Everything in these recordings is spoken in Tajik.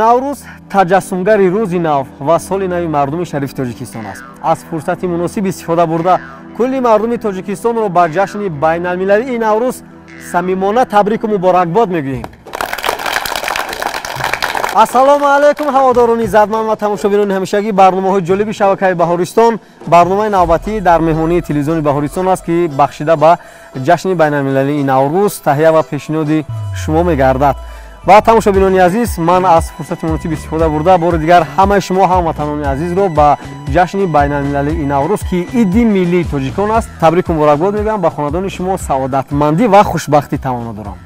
Наврӯз таҷассумгари рӯзи нав ва соли нави мардуми шарифи Тоҷикистон аст. Аз фурсати муносиб истифода бурда, кулли мардуми Тоҷикистонро ба ҷашни байналмилалии Наврӯз самимона табрику муборакбод мегӯем. Ассалому алайкум, ҳаводорони иззатманд ва тамошобинони ҳамешагӣ барномаҳои ҷолиби шабакаи Баҳористон. Барномаи навбатӣ дар меҳмонии телевизиони Баҳористон аст, ки бахшида ба ҷашни байналмилалии Наврӯз таҳия ва пешниҳоди шумо мегардад. Ва тамошобинони азиз, ман аз фурсати муносиб истифода бурда бори дигар ҳамаи шумо ҳамватанони азизро ба ҷашни байналмилалии Наврӯз, ки иди миллии тоҷикон аст, табрику муборакбод мегӯям. Ба хонадони шумо саодатмандӣ ва хушбахтӣ таманно дорам.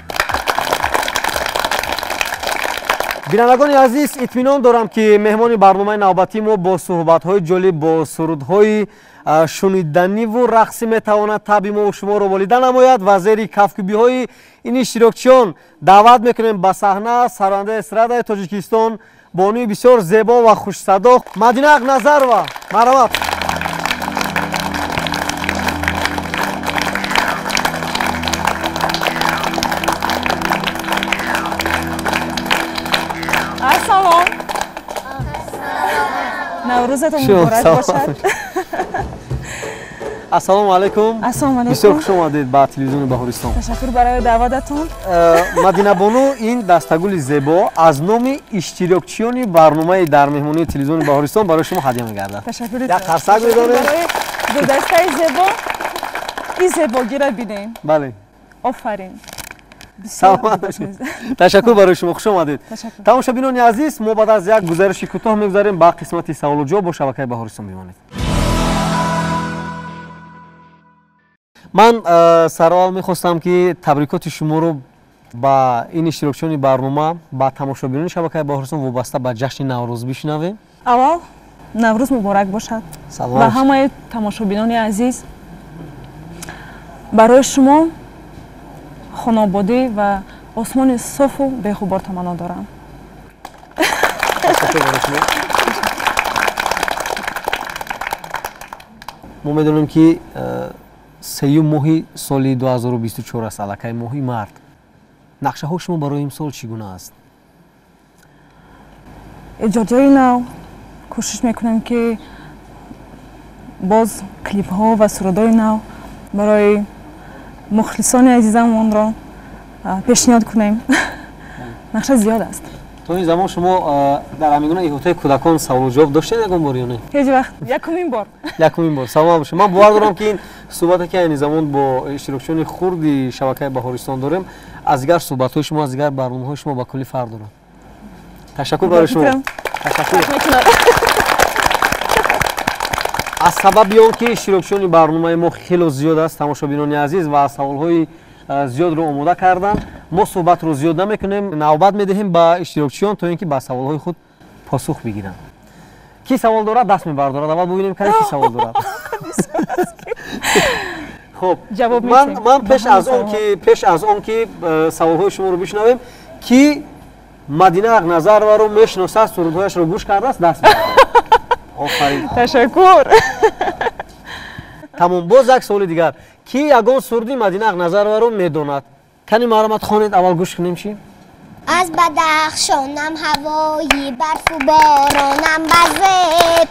Бинандагони азиз, итминон дорам, ки меҳмони барномаи навбатии мо бо суҳбатҳои ҷолиб, бо сурудҳои шуниданиву рақсӣ метавонад табъи мо шуморо волида намояд ва зери кафкӯбиҳои ин иштирокчиён даъват мекунем ба саҳна сарояндаи эстрадаи Тоҷикистон, бонуи бисёр зебо ва хушсадо Мадина Ақназарова. Марҳамат. Ассалом. Наврӯзатон муборак бошад. Ассалому алайкум. Ассалому алайкум. Бисёр хуш омадед ба телевизиони Баҳористон. Ташаккур барои даъвататон. Мадинабону, ин дастагули зебо аз номи иштирокчиёни барномаи дар меҳмонии телевизиони Баҳористон барои шумо ҳадя мегардад. Ташаккур. Як қарсак медонем. Барои гулдастаи зебо, ин зебогиро бинем. Бале. Офарин. Саломат бошед. Ташаккур барои шумо, хуш омадед. Тамошобинони азиз, мо баъд аз як гузариши кӯтоҳ мегузарем ба қисмати саволу ҷавоб. Бо шабакаи Баҳористон бимонед. Ман сараввал мехостам, ки табрикоти шуморо ба ин иштирокчиёни барнома, ба тамошобинони шабакаи Баҳористон вобаста ба ҷашни Наврӯз бишнавем. Аввал Наврӯз муборак бошад ба ҳамаи тамошобинони азиз. Барои шумо хонободӣ ва осмони софу беғубор таманно дорам. Мо медонем, ки сеюм моҳи соли 2024 аст, аллакай моҳи март. Нақшаҳои шумо барои имсол чӣ гуна аст? Эҷодиёи нав, кӯшиш мекунем, ки боз клипҳо ва сурудҳои нав барои мухлисони азизамонро пешниҳод кунем. Нақша зиёд аст. То ин замон шумо дар ҳамин гуна иҳотаи кӯдакон саволу ҷавоб доштед ягон бор ё не? Ҳеҷ вақт, якумин бор. Якумин бор. Саломат бошед. Ман бовар дорам, ки ин суҳбате, ки айни замон бо иштирокчиёни хурди шабакаи Баҳористон дорем, аз дигар суҳбатҳои шумо, аз дигар барномаҳои шумо ба куллӣ фарқ дорад. Ташаккур барои шумо. Ташаккур. Аз сабаби он ки иштирокчиёни барномаи мо хело зиёд аст, тамошобинони азиз, ва саволҳои зиёдро омода карданд, мо суҳбатро зиёд намекунем, навбат медиҳем ба иштирокчиён, то ин ки ба саволҳои худ посух бигиранд. Ки савол дорад, даст мебардорад. Аввал бубинем, кане ки савол дорад. Хуб, ман пеш аз он ки саволҳои шуморо бишнавем, ки Мадина Ақназарованро мешиносад, сурудҳояшро гӯш кардааст, даст мебардорад. Офарин. Ташаккур. Тамом. Боз як саволи дигар: ки ягон суруди Мадина Ақназарованро медонад? Кани, марҳамат, хонед, аввал гӯш кунем чӣ. Аз Бадахшонам, ҳавои барфу боронам ба зеб,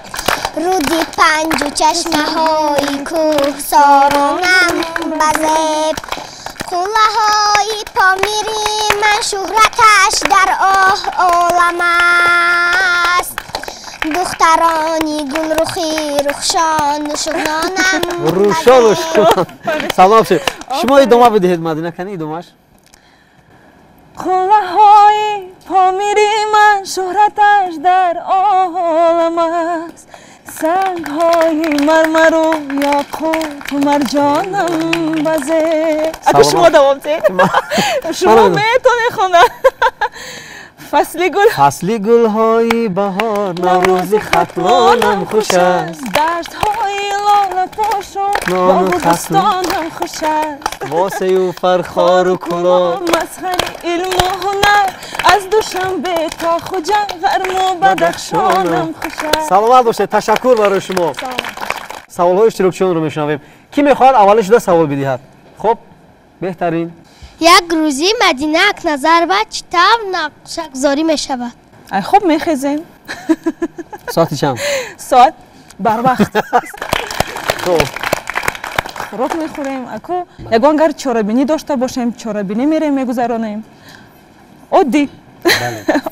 руди Панҷу чашмаҳои кӯҳсоронам ба зеб, қуллаҳои Помири ман шӯҳраташ дар оҳ олам аст, духтарони гулрухи рухшону шуғнонам. Рӯшону. Салом шед. Шумо идома бидиҳед, Мадина, кани идомаш. Қуллаҳои Помири ман шӯҳраташ дар олам аст, сангҳои мармару ёқуту марҷонам ба зеб. Аку шумо давом диҳед, шумо метонед хонда. Фасли гул, фасли гулҳои баҳор, наврӯзи Хатлонам хуш аст, даштҳои лолапошу боғу бӯстонам хуш аст, Восею Фархору Кӯлоб, мазҳари илму ҳунар, аз Душанбе то Хуҷанд, Ғарму Бадахшонам хуш аст. Саломат бошед, ташаккур барои шумо. Саволҳои иштирокчиёнро мешунавем. Кӣ мехоҳад аввалин шуда савол бидиҳад? Хуб, беҳтарин. Як рӯзӣ Мадина Акназарова чӣ тавр нақшагузорӣ мешавад? Ай хоб мехезем. Соати чанд? Соат барвақт. Хӯрок мехӯрем. Аку ягон гар чорабинӣ дошта бошем, чорабинӣ мерем, мегузаронем. Оддӣ.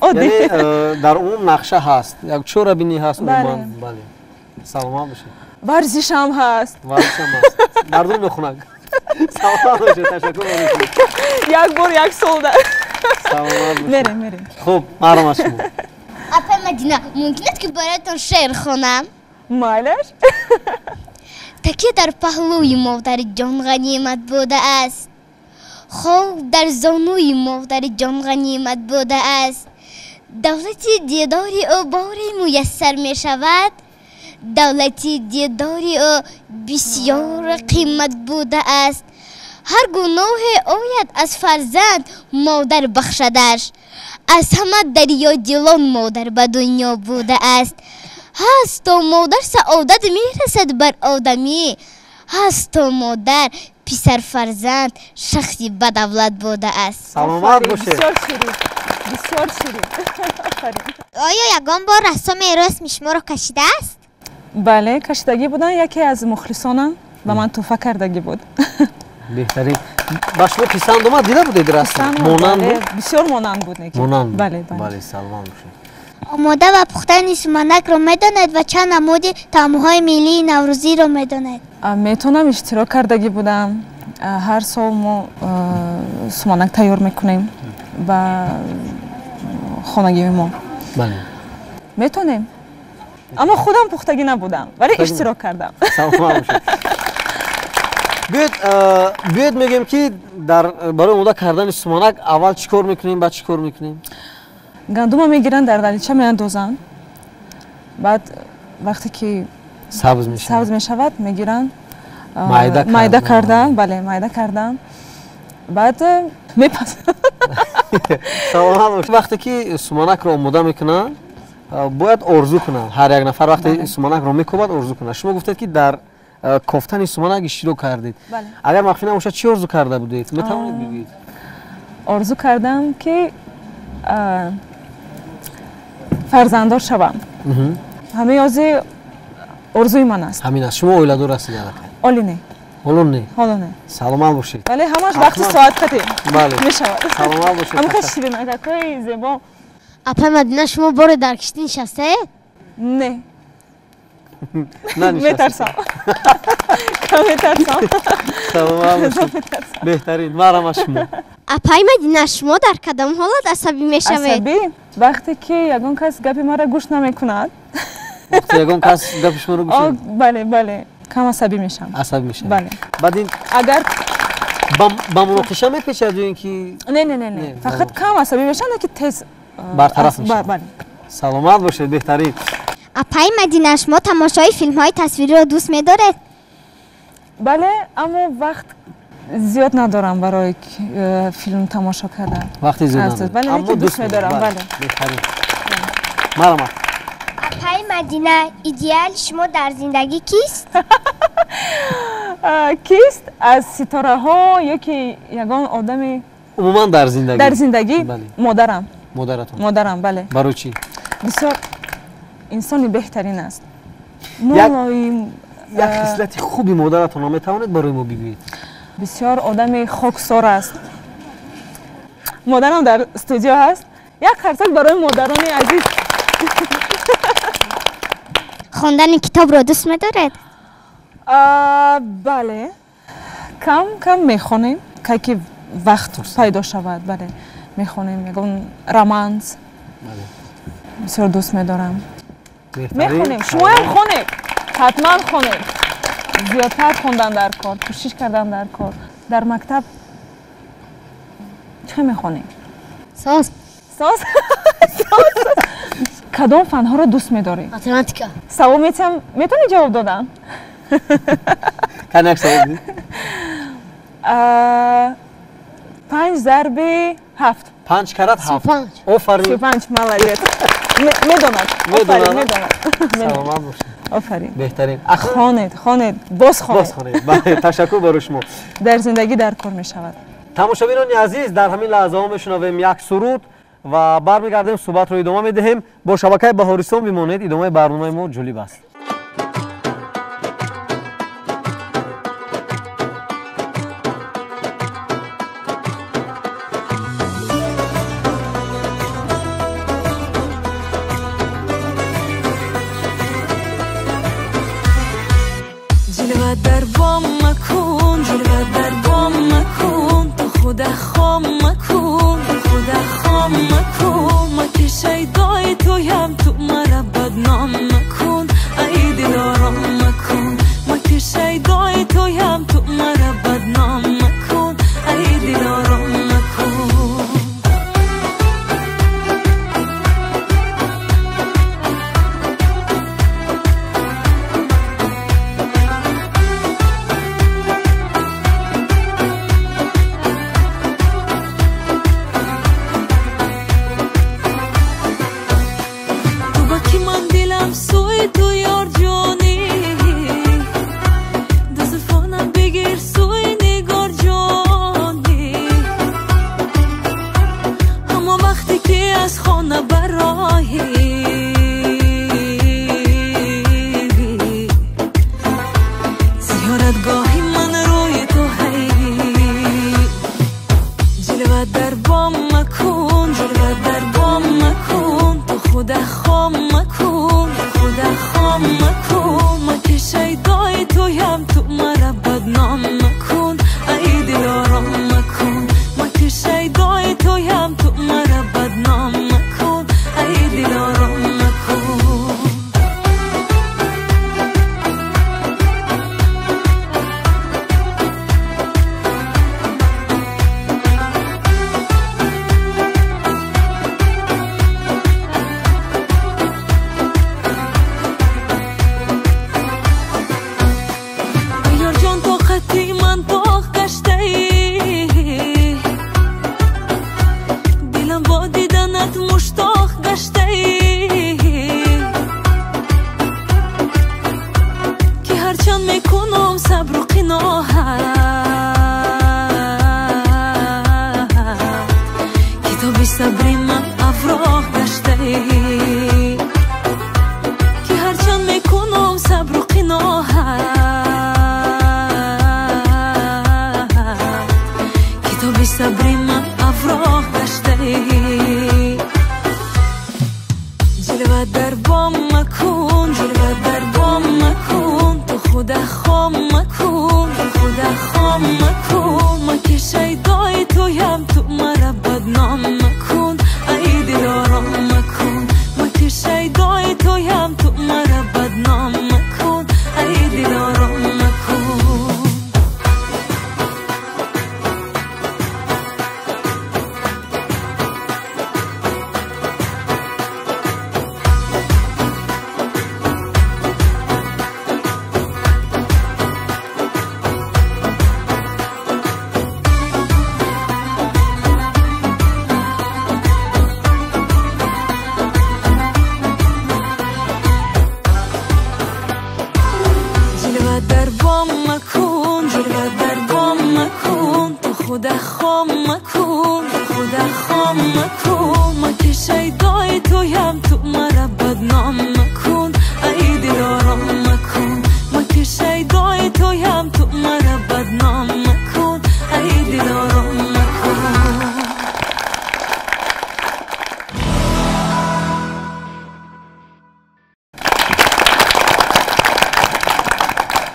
Яъне дар умум нақша ҳаст, як чорабинӣ ҳаст умуман. Бале. Саломат бошед. Варзишам ҳаст. Варзишам ҳаст. Мардум мехонанд. Саломат бошед, ташаккур. Як бор як сол да. Саломат бошед. Мерем, мерем. Хуб, маълум аст шумо. Апаи Мадина, мумкин аст ки бароятон шеър хонам? Майлаш. Такя дар паҳлӯи модари ҷон ғанимат будааст. Хоб дар зонуи модари ҷон ғанимат будааст. Давлати дидори ӯ боре муяссар мешавад. Давлати дидори ӯ бисёр қимат будааст. Ҳар гуноҳе ояд аз фарзанд модар бахшадаш. Аз ҳама дарёдилон модар ба дунё будааст. Ҳаст то модар саодат мерасад бар одамӣ. Ҳаст то модар писар фарзанд шахси бадавлат будааст. Саломат бошед. Бисёр ширин. Бисёр ширин. Оё ягон бор рассоми расми шуморо кашидааст? Бале, кашидагӣ буданд. Яке аз мухлисонам ба ман тӯҳфа кардагӣ буд. Беҳтарин. Ба шумо писанд омад? Дида будед расм? Монанд буд? Бисёр монанд буд. Монанд буд. Бале, бале. Бале, саломат бошед. Омода ва пухтани суманакро медонед ва чанд намуди таомҳои миллии наврӯзиро медонед? Метавонам, иштирок кардагӣ будам. Ҳар сол мо суманак тайёр мекунем ба хонагии мо. Бале. Метавонем. Аммо худам пухтагӣ набудам, вале иштирок кардам. Саломат бошед. Биёед мегӯем ки барои омода кардани суманак аввал чӣ кор мекунем, баъд чӣ кор мекунем? Гандума мегиранд, дар далича меандозанд. Баъд вақте ки сабз мешавад, мегиранд, майда кардан, бале, майда кардан. Баъд мепазанд. Саломат бошед. Вақте ки суманакро омода мекунанд, бояд орзу кунанд. Ҳар як нафар вақте суманакро мекобад, орзу кунад. Шумо гуфтед ки дар кофтани суманак иштирок кардед. Агар махфӣ набошад, чӣ орзу карда будед? Метавонед бигӯед? Орзу кардам ки фарзанддор шавам. Ҳамин ози орзуи ман аст. Ҳамин аст. Шумо оиладор ҳастед аллакай? Оле не. Ҳоло не? Ҳоло не. Саломат бошед. Вале ҳамаш вақти соат қатӣ мешавад. Саломат бошед. Ҳамаи ширинакакҳои зебо. Апаи Мадина, шумо боре дар киштӣ нишастаед? Не. Метарсам. Метарсам. Саломат бошед. Беҳтарин. Маълум аст шумо. Апаи Мадина, шумо дар кадом ҳолат асабӣ мешавед? Асабӣ? Вақте ки ягон кас гапи маро гӯш намекунад. Вақте ягон кас гапи шуморо гӯш намекунад? Бале, бале. Кам асабӣ мешавам. Асабӣ мешавед? Бале. Баъд ин агар ба муноқиша мепечад ё ин ки не, не, не, не. Фақат кам асабӣ мешавам, ки тез бартараф мешавад. Бале. Саломат бошед, беҳтарин. Апаи Мадина, шумо тамошои филмҳои тасвириро дӯст медоред? Бале, аммо вақт зиёд надорам барои филм тамошо кардан. Вақти зиёд надоред. Бале, аммо дӯст медорам. Бале. Беҳтарин. Марҳамат. Апаи Мадина, идеали шумо дар зиндагӣ кист? Кист? Аз ситораҳо ё ки ягон одами умуман дар зиндагӣ? Дар зиндагӣ модарам. Модаратон? Модарам, бале. Барои чӣ? Бисёр инсони беҳтарин аст. Мулоим. Як хислати хуби модаратонро метавонед барои мо бигӯед? Бисёр одами хоксор аст. Модарам дар студио ҳаст. Як қарсак барои модарони азиз. Хондани китобро дӯст медоред? Бале. Кам кам мехонем, кай ки вақт пайдо шавад, бале. Мехонем ягон романс. Бисёр дӯст медорам. Мехонем. Шумоям хонед. Ҳатман хонед. Зиёдтар хондан дар кор, кӯшиш кардан дар кор. Дар мактаб чӣ мехонем? Соз. Соз? Кадом фанҳоро дӯст медорӣ? Математика. Савол метиҳам, метавонӣ ҷавоб додан? Кани як савол бидиҳед. 5 зарби 7. 5 карат 7. Офарин. 35, молодец. Медонад. Офарин, медонад. Саломат бошед. Офарин. Беҳтарин. Хонед, хонед, боз хонед. Боз хонед. Бале, ташаккур барои шумо. Дар зиндагӣ дар кор мешавад. Тамошобинони азиз, дар ҳамин лаҳзаҳо мешунавем як суруд. Ва бармегардем, суҳбатро идома медиҳем. Бо шабакаи Баҳористон бимонед, идомаи барномаи мо ҷолиб аст. Ҷилва дар бом макун, ҷилва дар бом макун, ту худа хом макун, ту худа хом макун, ма ки шайдои туям, ту мара бадном макун, ай дилором макун, ма ки шайдои туям, ту мара бадном макун, ай дилором макун.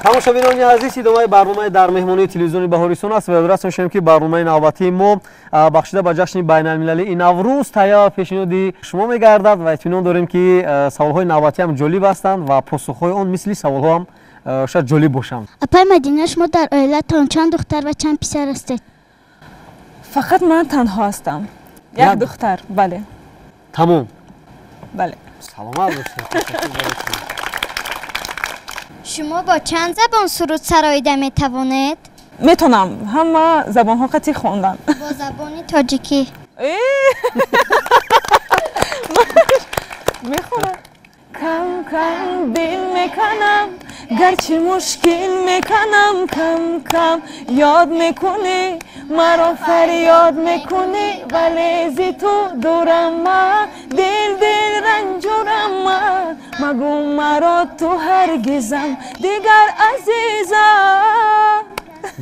Тамошобинони азиз, идомаи барномаи дар меҳмонии телевизиони Баҳористон аст ва ёдрас мешавем, ки барномаи навбатии мо бахшида ба ҷашни байналмилалии Наврӯз таҳия ва пешниҳоди шумо мегардад ва итминон дорем, ки саволҳои навбатӣ ҳам ҷолиб ҳастанд ва посухҳои он мисли саволҳо ҳам шояд ҷолиб бошанд. Апай Мадина, шумо дар оилатон чанд духтар ва чанд писар ҳастед? Фақат ман танҳо ҳастам. Як духтар, бале. Тамом? Бале. Саломат бошед. Шумо бо чанд забон суруд сароида метавонед? Метавонам. Ҳама забонҳо қатъи хондан. Бо забони тоҷикӣ? Мехонам. Кам кам дил меканам, Гарчи мушкил мекунам кам кам ёд мекунӣ маро фарёд мекунӣ вале зи ту дурам ман дил дил ранҷурам ман магӯ маро ту ҳаргизам дигар азизам.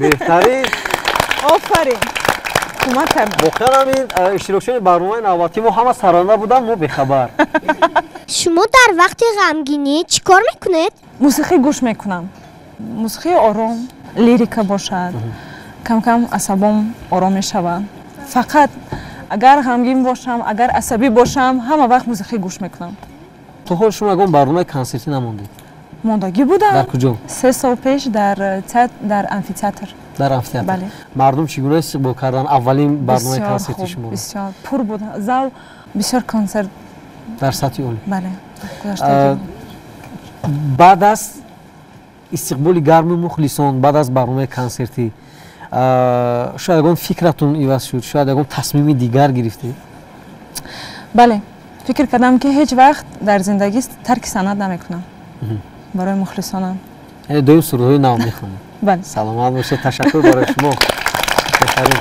Беҳтарин. Офарин. Кӯмак кардам. Воқеан ҳамин иштирокчиёни барномаи навбатӣ мо ҳама саранда буданд, мо бехабар. Шумо дар вақти ғамгинӣ чӣ кор мекунед? Мусиқӣ гӯш мекунам. Мусиқии ором, лирика бошад. Кам-кам асабом ором мешавад. Фақат агар ғамгин бошам, агар асабӣ бошам, ҳама вақт мусиқӣ гӯш мекунам. То ҳол шумо ягон барномаи консертӣ намондед? Мондагӣ будам. Дар куҷо? 3 сол пеш дар амфитеатр. Дар амфитеатр. Бале. Мардум чӣ гуна истиқбол карданд аввалин барномаи консерти шумо? Бисёр пур буд зал, бисёр консерт дар сатҳи олӣ. Бале. Баъд аз истиқболи гарми мухлисон, баъд аз барномаи консертӣ шояд ягон фикратон иваз шуд, шояд ягон тасмими дигар гирифтед? Бале, фикр кардам ки ҳеҷ вақт дар зиндагӣ тарки санъат намекунам барои мухлисонам. Яъне доим сурудҳои нав мехонед? Бале. Саломат бошед, ташаккур барои шумо. Беҳтарин.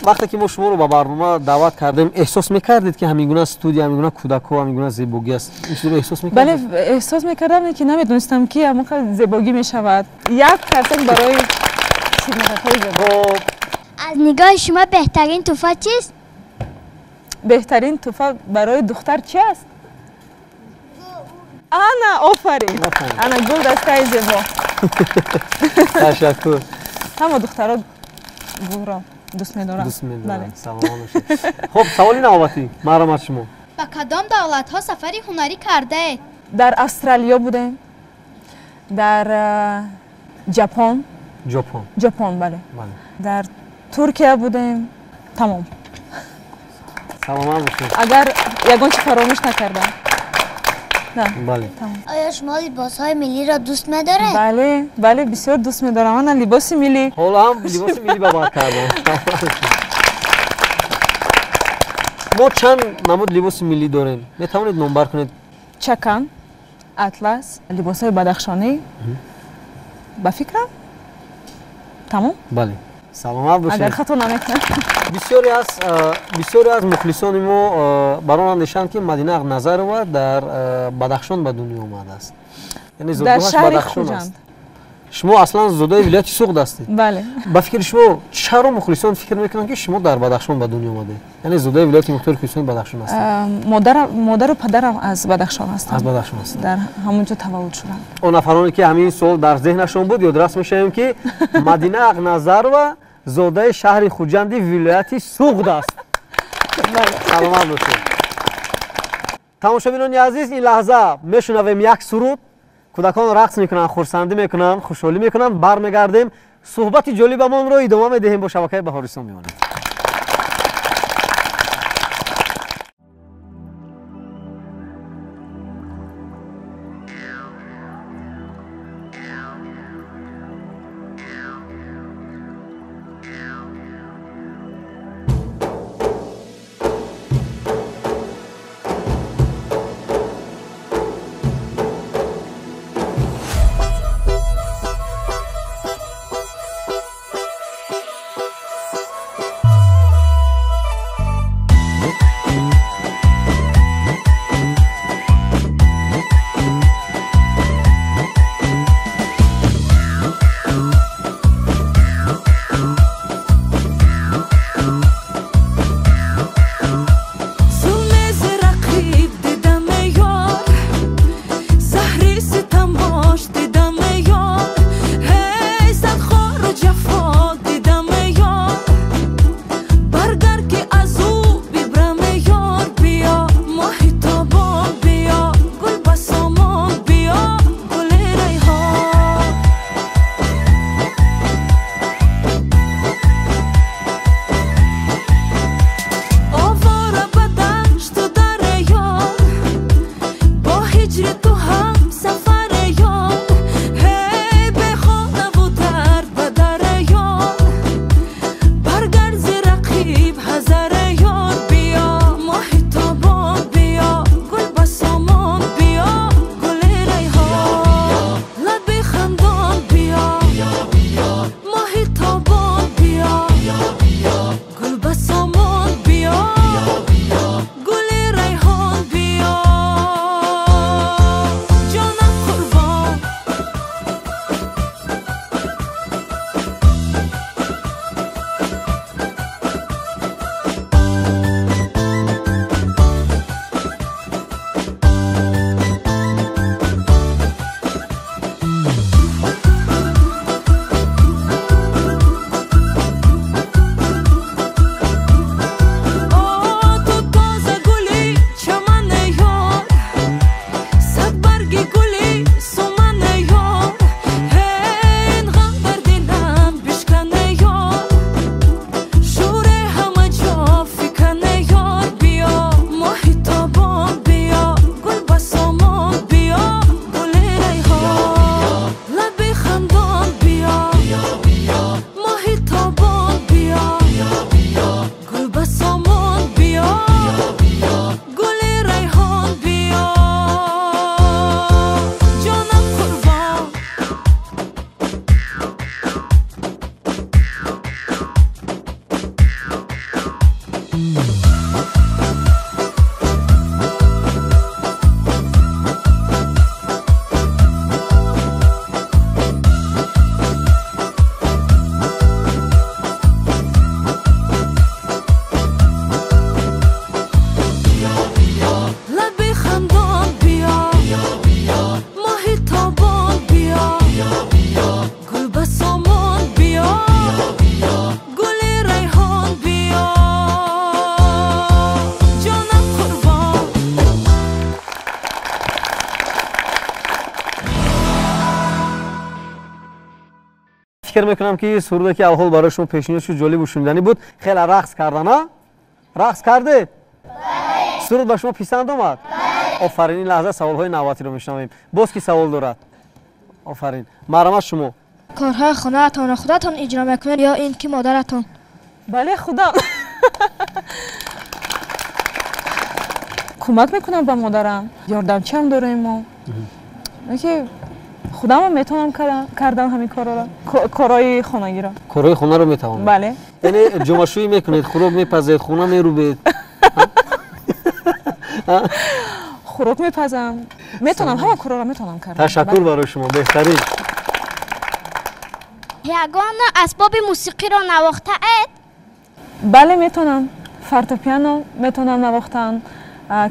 Вақте ки мо шуморо ба барнома даъват кардем, эҳсос мекардед ки ҳамин гуна студия, ҳамин гуна кӯдакҳо, ҳамин гуна зебогӣ аст? Ин чизро эҳсос мекардед? Бале, эҳсос мекардам, ки намедонистам ки ҳамон қадр зебогӣ мешавад. Як картон барои хидматҳои зебо. Аз нигоҳи шумо беҳтарин тӯҳфа чист? Беҳтарин тӯҳфа барои духтар чи аст? Ана, офарин. Ана гул дастаи зебо. Ташаккур. Ҳама духтаро гулро дӯст медоранд. Дӯст медоранд. Саломат бошед. Хуб, саволи навбатӣ маҳрамат шумо. Ба кадом давлатҳо сафари ҳунарӣ кардаед? Дар Австралия будем, дар Ҷапон. Ҷопон. Ҷопон, бале. Дар Туркия будем. Тамом. Саломат бошед. Агар ягон чи фаромӯш накардам. Бале. Оё шумо либосҳои миллиро дӯст медоред? Бале, бале, бисёр дӯст медорам. Ана либоси миллӣ. Ҳоло ҳам либоси миллӣ ба бар кардам. Мо чанд намуд либоси миллӣ дорем? Метавонед номбар кунед? Чакан, атлас, либосҳои бадахшонӣ. Ба фикрам тамом? Бале. Саломат бошед. Агар хато намекунам. Бисёре аз мухлисони мо бар он андешанд ки Мадина Ақназарова дар Бадахшон ба дунё омадааст. Яъне зодгоҳаш Бадахшон аст. Шумо аслан зодаи вилояти Суғд ҳастед. Бале. Ба фикри шумо чаро мухлисон фикр мекунанд ки шумо дар Бадахшон ба дунё омадед? Яъне зодаи вилояти мухтори кӯҳистони Бадахшон ҳастед. Модару падарам аз Бадахшон ҳастанд. Аз Бадахшон ҳастанд. Дар ҳамон ҷо таваллуд шуданд. Он нафароне ки ҳамин суол дар зеҳнашон буд, ёдрас мешавем ки Мадина Ақназарова зодаи шаҳри Хуҷанди вилояти Суғд аст. Саломат бошед. Тамошобинони азиз, ин лаҳза мешунавем як суруд. Кӯдакон рақс мекунанд, хурсандӣ мекунанд, хушҳолӣ мекунанд. Бармегардем, суҳбати ҷолибамонро идома медиҳем бо шабакаи Баҳористон мемонем. Фикр мекунам ки суруде ки аввал барои шумо пешниҳод шуд ҷолибу шуниданӣ буд. Хеле рақс кардан, а? Рақс кардед? Суруд ба шумо писанд омад? Офарин. Ин лаҳза саволҳои навбатиро мешунавем. Боз ки савол дорад? Офарин, марҳамат шумо. Корҳои хонаатонро худатон иҷро мекунед ё ин ки модаратон? Бале, худам. Кӯмак мекунам ба модарам, ёрдамчиам дорем мо. Ки худамам метавонам кардан ҳамин корро, корҳои хонагиро. Корҳои хонаро метавонед? Бале. Яъне ҷомашӯӣ мекунед, хӯрок мепазед, хона мерӯбед? Хӯрок мепазам, метавонам, ҳама корҳоро метавонам кардан. Ташаккур барои шумо, беҳтарин. Ягон асбоби мусиқиро навохтаед? Бале, метавонам. Фортепиано метавонам навохтан.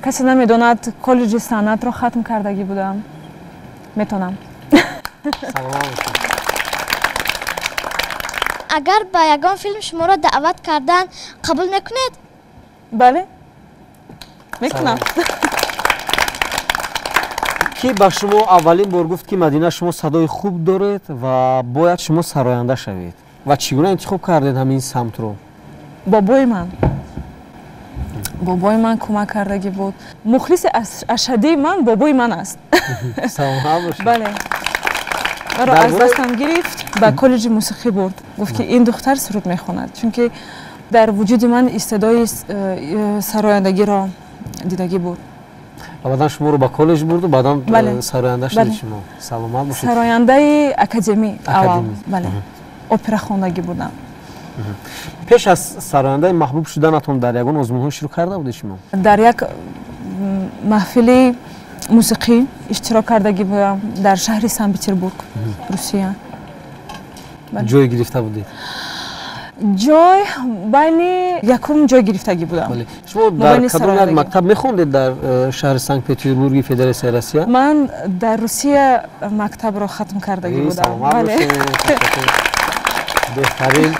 Касе намедонад, коллеҷи санъатро хатм кардагӣ будам. Метавонам. Агар ба ягон филм шуморо даъват кардан, қабул мекунед? Бале, мекунам. Ки ба шумо аввалин бор гуфт, ки Мадина, шумо садои хуб доред ва бояд шумо сароянда шавед? Ва чӣ гуна интихоб кардед ҳамин самтро? Бобои ман. Бобои ман кӯмак кардагӣ буд. Мухлиси ашаддии ман бобои ман аст. Саломат бошед. Бале, маро аз дастам гирифт, ба коллеҷи мусиқӣ бурд. Гуфт, ки ин духтар суруд мехонад, чунки дар вуҷуди ман истеъдоди сарояндагиро дидагӣ буд. Ва баъдан шуморо ба коллеҷ бурду баъдан сароянда шудед шумо. Саломат бошед. Сарояндаи академӣ аввал, бале, опера хондагӣ будам. Пеш аз сарояндаи маҳбуб шуданатон дар ягон озмунҳо иштирок карда будед шумо? Дар як маҳфили мусиқӣ иштирок кардагӣ будам дар шаҳри Санкт Петербург, Русия. Ҷой гирифта будед? Ҷой байни якум ҷой гирифтагӣ будам. Шумо дар кадом як мактаб мехондед дар шаҳри Санкт Петербурги Федератсияи Россия? Ман дар Русия мактабро хатм кардагӣ будам. Беҳтарин.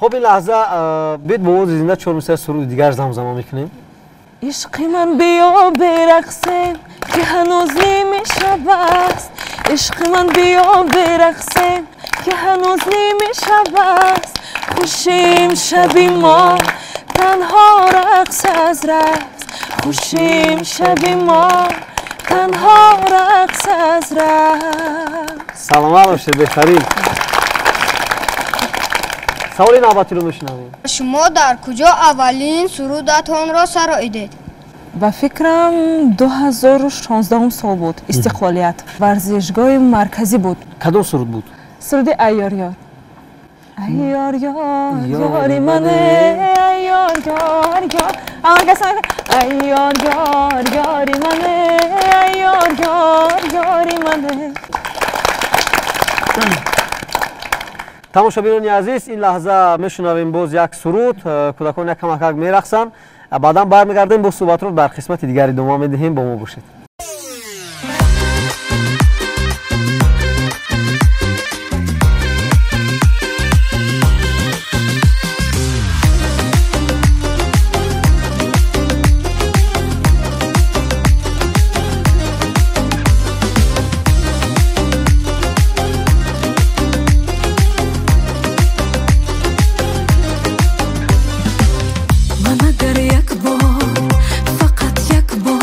Хуб, ин лаҳза биёед бо овози зинда чор мисраи суруди дигар замзама мекунем. Ишқи ман, биё берақсем, ки ҳанӯз нимишаб аст. Ишқи ман, биё берақсем, ки ҳанӯз нимишаб аст. Хушим шаби мо танҳо рақс аз рақс. Хушим шаби мо танҳо рақс аз рақс. Саломат бошед, беҳтарин. Саволи навбатиро мешунавем. Шумо дар куҷо аввалин сурудатонро сароидед? Ба фикрам, 2016 сол буд, Истиқлолият, варзишгоҳи марказӣ буд. Кадом суруд буд? Суруди Айёр ёр. Айёр ёр, ёри мане, айёр ёр ёр. Айёр ёр, ёри мане, айёр ёр, ёри мане. Тамошобинони азиз, ин лаҳза мешунавем боз як суруд. Кӯдакон як камакак мерақсанд, баъдан бармегардем, бо суҳбатро дар қисмати дигар идома медиҳем. Бо мо бошед. Ман агар як бор, фақат як бор.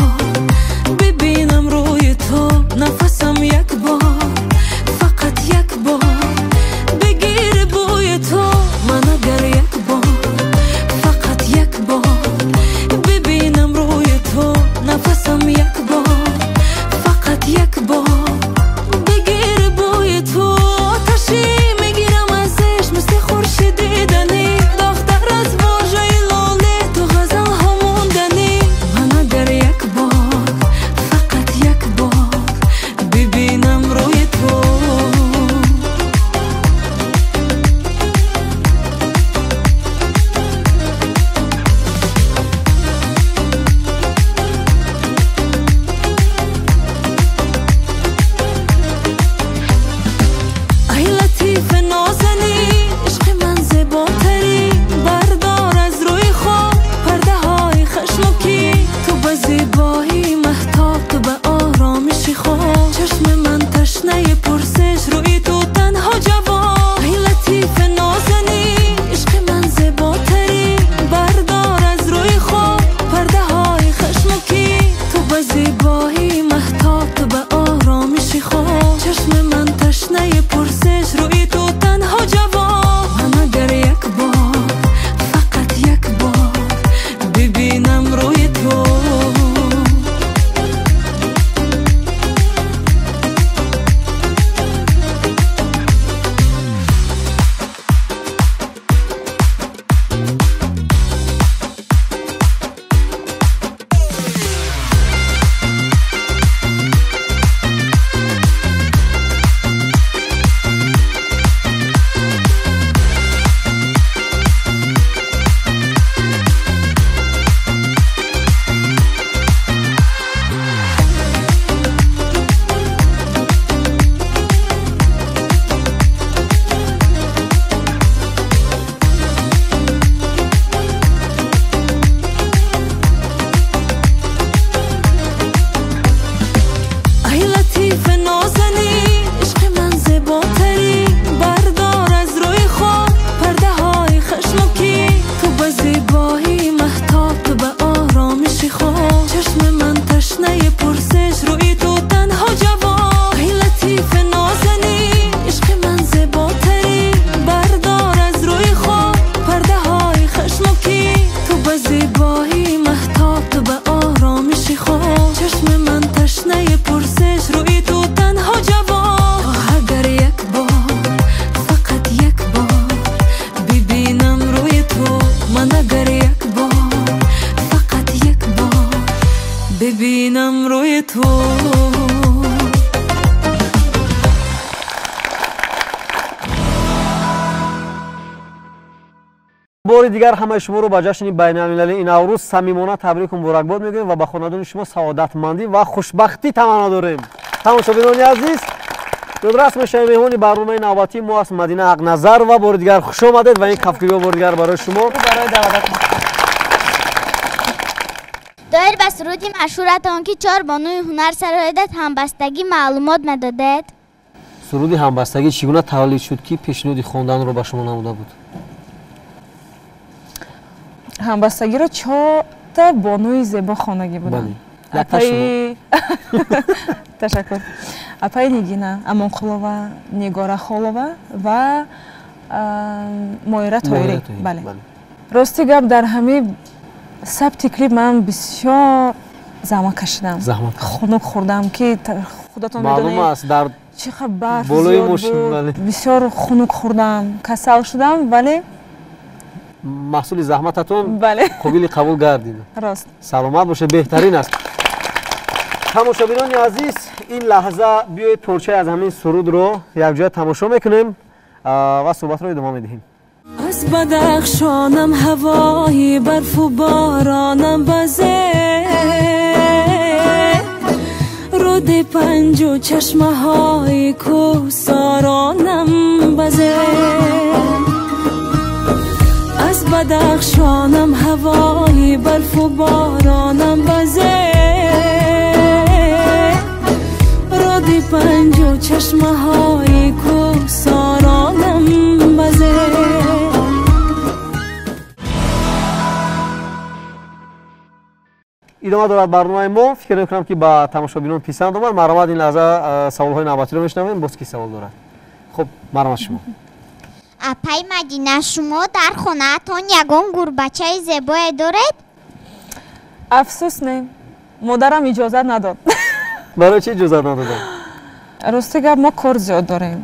Бори дигар ҳамаи шуморо ба ҷашни байналмилалии Наврӯз самимона табрику муборакбод мегӯем ва ба хонадони шумо саодатмандӣ ва хушбахтӣ таманно дорем. Тамошобинони азиз, ёдрас мешавем, меҳмони барномаи навбатии мо аст Мадина Ҳақназарова. Бори дигар хуш омадед ва ин кафкӯбиҳо бори дигар барои шумо. Доир ба суруди машҳуратон, ки чор бонуи ҳунар сароидад, ҳамбастагӣ маълумот медодед? Суруди ҳамбастагӣ чӣ гуна таваллуд шуд, ки пешниҳоди хонданро ба шумо намуда буд? Ҳамбастагиро чорта бонуи зебо хонагӣ буданд. Ташаккур. Апаи Нигина Амонқулова, Нигора Холова ва Моира Тоирӣ. Бале, рости гап, дар ҳамин сабти клип ман бисёр заҳмат кашидам, хунук хӯрдам, ки худатон медонед чӣ қадр барф зиёд буд. Бисёр хунук хӯрдам, касал шудам, вале маҳсули заҳмататон қобили қабул гардид. Рост. Саломат бошед, беҳтарин аст. Тамошобинони азиз, ин лаҳза биёед порчае аз ҳамин сурудро якҷоя тамошо мекунем ва суҳбатро идома медиҳем. Аз Бадахшонам ҳавои барфу боронам базе, руди панҷу чашмаҳои кӯҳсоронам базе. Аз Бадахшонам ҳавои барфу боронам базе, руди панҷу чашмаҳои кӯҳсоронам базе. Идома дорад барномаи мо. Фикр мекунам, ки ба тамошобинон писанд омад. Марҳамат, ин лаҳза саволҳои навбатиро мешунавем. Боз ки савол дорад? Хуб, марҳамат шумо. Апаи Мадина, шумо дар хонаатон ягон гурбачаи зебое доред? Афсӯс, не, модарам иҷозат надод. Барои чӣ иҷозат надодам? Рости гап, мо кор зиёд дорем,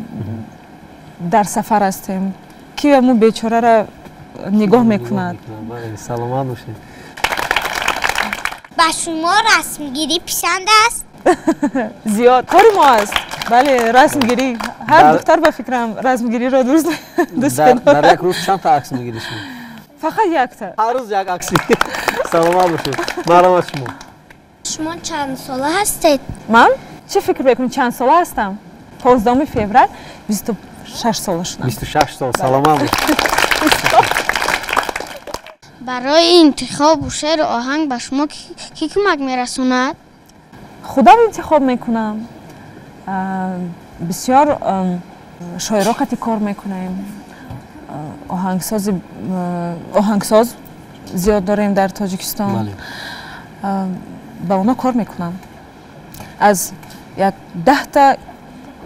дар сафар ҳастем, ки ҳамун бечораро нигоҳ мекунад? Саломат бошед. Ба шумо расмгирӣ писанд аст? Зиёд кори мо аст. Бале, расмгирӣ. Ҳар духтар ба фикрам расмгириро дӯст медорад. Дар як рӯз чанд та акс мегирӣ шумо? Фақат якта. Ҳар рӯз як акс. Саломат бошед. Марҳамат шумо. Шумо чанд сола ҳастед? Ман чӣ фикр мекунӣ, чанд сола ҳастам? 15 феврал 26 сола шудам. 26 сол. Саломат бошед. Барои интихобу шеъру оҳанг ба шумо кӣ кӯмак мерасонад? Худам интихоб мекунам. Бисёр шоиро қати кор мекунем, оҳангсоз зиёд дорем дар Тоҷикистон, ба онҳо кор мекунам. Аз як 10та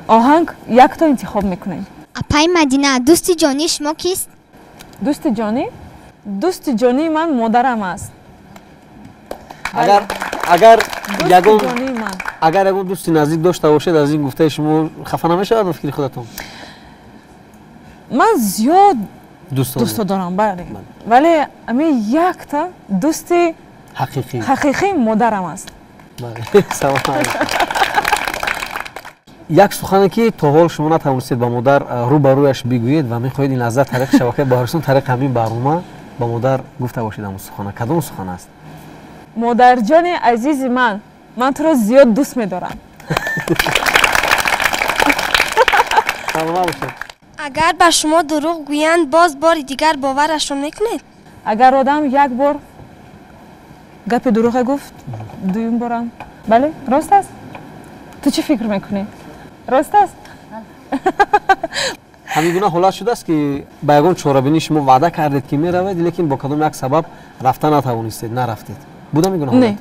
оҳанг якто интихоб мекунем. Апаи Мадина, дӯсти ҷонии шумо кист? Дӯсти ҷонӣ? Дӯсти ҷонии ман модарам аст. Агар ягон дӯсти наздик дошта бошед, аз ин гуфтаи шумо хафа намешавад ба фикри худатон? Ман зиёд дӯсто дорам, бале, вале ами якта дӯсти ҳақиқӣ модарам аст. Як сухане, ки то ҳол шумо натавонистед ба модар рӯ ба рӯяш бигӯед ва мехоҳед ин лаҳза тариқи шабакаи Баҳористон, тариқи ҳамин барнома ба модар гуфта бошед, ҳамон сухана кадом сухан аст? Модарҷони азизи ман, ман туро зиёд дӯст медорам. Саломат бошед. Агар ба шумо дурӯғ гӯянд, боз бори дигар боварашон мекунед? Агар одам як бор гапи дурӯғе гуфт, дуюм борам. Бале, рост аст? Ту чӣ фикр мекунӣ? Рост аст? Ҳамин гуна ҳолат шудааст, ки ба ягон чорабинӣ шумо ваъда кардед, ки меравед, лекин бо кадом як сабаб рафта натавонистед, нарафтед? Буд ҳамин гуна ҳолат? Не,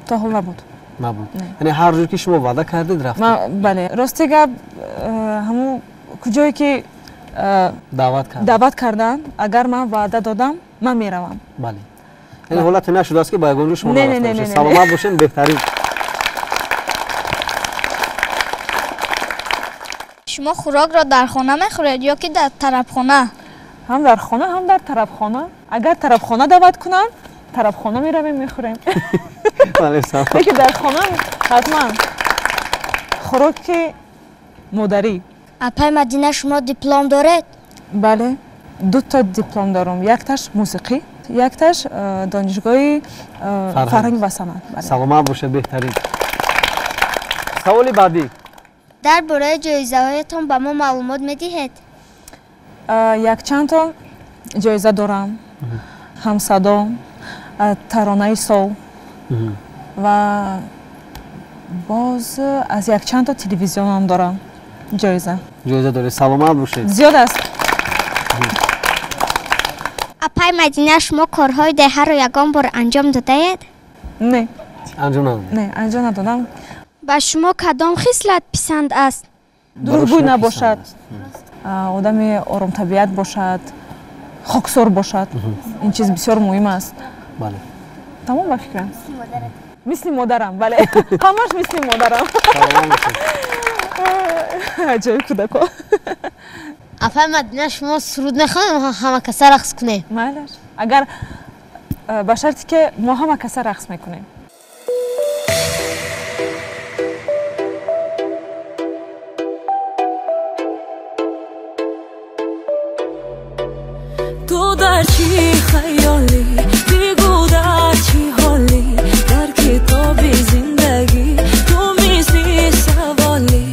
то ҳол набуд. Набуд. Яъне ҳар ҷур ки шумо ваъда кардед, рафтед? Бале, рости гап, ҳамун куҷое ки даъват карданд, агар ман ваъда додам, ман меравам. Бале, яъне ҳолате нашудааст, ки ба ягон ҷо шумо нарафта бошед. Саломат бошед, беҳтарин. Шумо хӯрокро дар хона мехӯред ё ки дар тарабхона? Ҳам дар хона, ҳам дар тарабхона. Агар тарабхона даъват кунанд, тарабхона меравем, мехӯрем. Лекин дар хона ҳатман хӯроки модарӣ. Апаи Мадина, шумо диплом доред? Бале, Дута диплом дорам. Якташ мусиқӣ, якташ донишгоҳи фарҳанг ва санъат. Саломат бошед, беҳтарин. Саволи баъдӣ. Дар бораи ҷоизаҳоятон ба мо маълумот медиҳед? Якчандто ҷоиза дорам. Ҳамсадо, таронаи сол ва боз аз якчандто телевизионам дорам ҷоиза. Ҷоиза доред, саломат бошед. Зиёд аст. Апай Мадина, шумо корҳои деҳаро ягон бор анҷом додаед? Не. Анҷом надодед? Не, анҷом надодам. Ба шумо кадом хислат писанд аст? Дурӯғгӯй набошад, одами оромтабиат бошад, хоксор бошад. Ин чиз бисёр муҳим аст. Бале. Тамом ба фикрам. Мисли модарам, бале. Ҳамаш мисли модарам. Аҷоиб кӯдако. Апай Мадина, шумо суруд мехонем, ҳама каса рақс кунем? Майлаш. Агар ба шарте ки мо ҳама каса рақс мекунем. Ту дар чӣ хаёлӣ, бигӯ дар чӣ ҳолӣ, дар китоби зиндагӣ ту мисли саволӣ,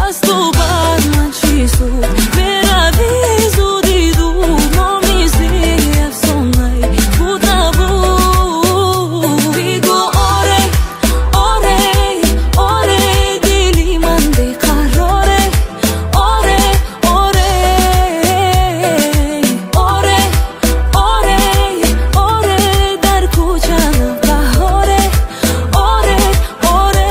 аз ту бар ман чӣ суд, меравӣ зуди дур, мо мисли афсонае буд набуд. Бигӯ оре, оре, оре, дили ман беқароре, оре, оре, оре, оре, оре, дар кӯча навбаҳоре, оре, оре.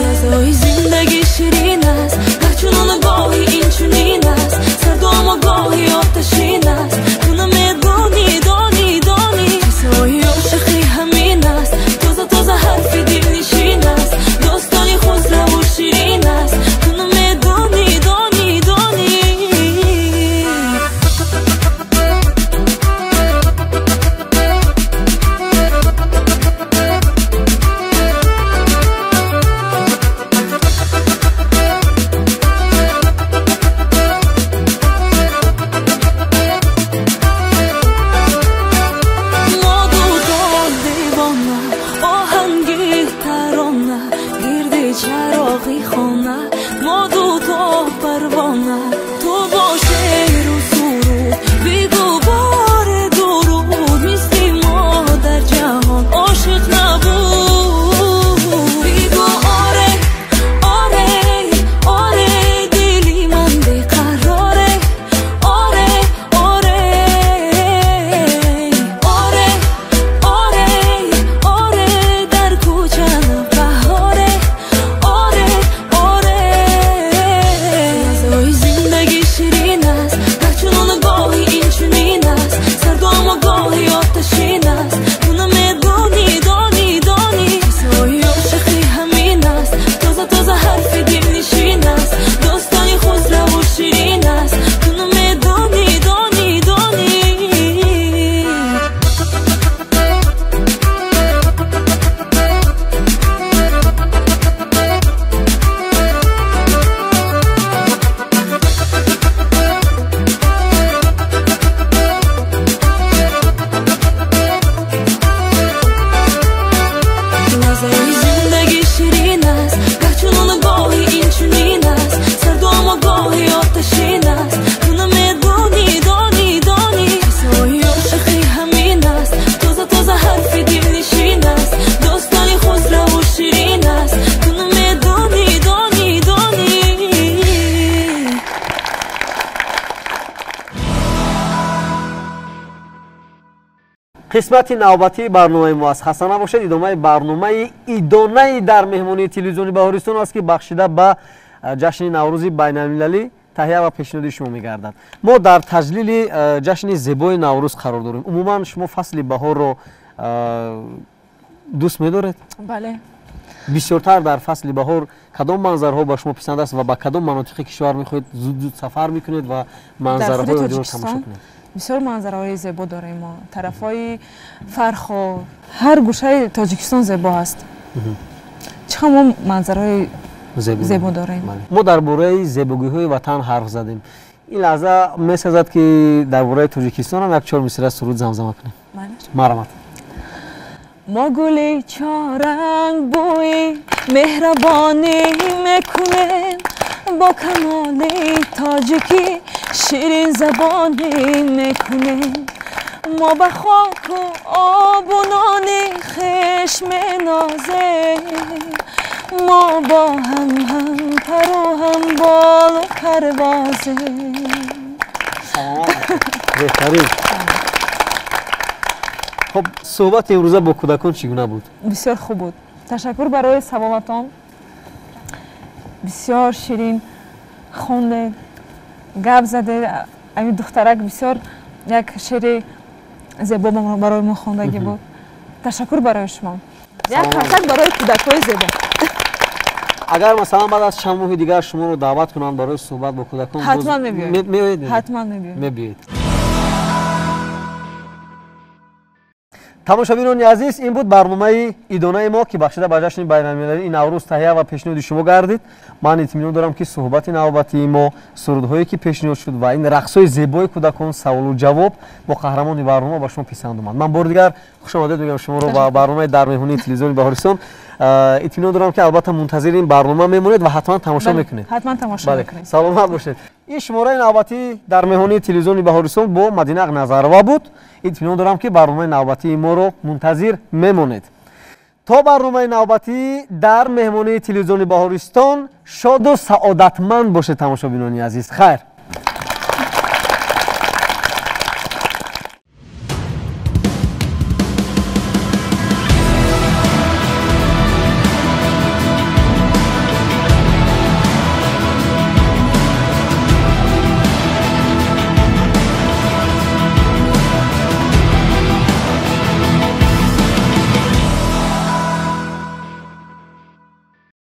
Лаҳзаҳои зиндагӣ ширин аст, гарчунон гоҳи инчунин аст, сарду аммо гоҳи оташин аст. Ту намедонӣ, донӣ, донӣ, қиссаҳои ошиқӣ ҳамин аст, тоза тоза ҳарфи дилнишин аст, достони хусраву ширин аст. Ту намедонӣ, донӣ, донӣ. Мо дуто девона, оҳанги тарона, гирди чароғи хона, мо дуто парвона. Ту бо шеру суруд бигӯ боре дуруд, мисли мо дар ҷаҳон ошиқ набуд. Бигӯ оре, оре, оре, дили ман беқароре, оре, оре, оре, оре, оре, дар кӯча навбаҳоре, оре, оре. Лаҳзаҳои зиндагӣ ширин аст, гарчунон гоҳи инчунин аст, сарду аммо гоҳи оташин аст. Ту намедонӣ, донӣ, донӣ, қиссаҳои ошиқӣ ҳамин аст, тоза тоза ҳарфи дилнишин аст, достони хусраву ширин аст. Ту намедонӣ, донӣ, донӣ. Лаҳзаҳои зиндагӣ ширин аст, гарчунон гоҳи инчунин аст, сарду аммо гоҳи оташин аст. Ту намедонӣ, донӣ, донӣ, қиссаҳои ошиқӣ ҳамин аст, тоза тоза ҳарфи дилнишин аст, достони хусраву ширин аст. Ту намедонӣ, донӣ, донӣ. Қисмати навбатии барномаи мо аст. Хаста набошед, идомаи барномаи идонаи дар меҳмонии телевизиони Баҳористон аст, ки бахшида ба ҷашни Наврӯзи байналмилалӣ таҳия ва пешниҳоди шумо мегардад. Мо дар таҷлили ҷашни зебои Наврӯз қарор дорем. Умуман шумо фасли баҳорро дӯст медоред? Бале. Бисёртар дар фасли баҳор кадом манзарҳо ба шумо писанд аст ва ба кадом манотиқи кишвар мехоҳед зуд зуд сафар мекунед ва манзараҳои онҷоро тамошо кунед? Бисёр манзараҳои зебо дорем мо. Тарафҳои Фархор, ҳар гӯшаи Тоҷикистон зебо аст. Чӣ қадр мо манзараҳои зебо дорем. Мо дар бораи зебогиҳои ватан ҳарф задем. Ин лаҳза месазад, ки дар бораи Тоҷикистон ҳам як чор мисра суруд замзама кунем. Марҳамат. Мо гули чоранг бӯи меҳрабонӣ мекунем, бо камоли тоҷикӣ ширин забонӣ мекунем. Мо ба хоку обу нони хеш менозем, мо бо ҳам ҳампару ҳам болу парвозем. Беҳтарин. Хуб, суҳбати имрӯза бо кӯдакон чӣ гуна буд? Бисёр хуб буд. Ташаккур барои саволатон. Бисёр ширин хондед, гап задед. Ами духтарак бисёр як шеъри зебо барои мо хондагӣ буд. Ташаккур барои шумо. Як қарсак барои кӯдакҳои зебо. Агар масалан баъд аз чанд моҳи дигар шуморо даъват кунанд барои суҳбат бо кӯдакон, ҳатман мебиёед. Ҳатман мебиёед. Тамошобинони азиз, ин буд барномаи идонаи мо, ки бахшида ба ҷашни байналмилалии Наврӯз таҳия ва пешниҳоди шумо гардид. Ман итминон дорам, ки суҳбати навбатии мо, сурудҳое ки пешниҳод шуд ва ин рақсҳои зебои кӯдакон, саволу ҷавоб бо қаҳрамони барнома ба шумо писанд омад. Ман бори дигар хушомадед мегӯям шуморо ба барномаи дар меҳмонии телевизиони Баҳористон. Итминон дорам, ки албатта мунтазири ин барнома мемонед ва ҳатман тамошо мекунед. Ҳатман тамошо мекунед. Саломат бошед. Ин шумораи навбатӣ дар меҳмонии телевизиони Баҳористон бо Мадина Ақназарова буд. Итминон дорам, ки барномаи навбатии моро мунтазир мемонед. То барномаи навбатӣ дар меҳмонии телевизиони Баҳористон шоду саодатманд бошед, тамошобинони азиз. Хайр.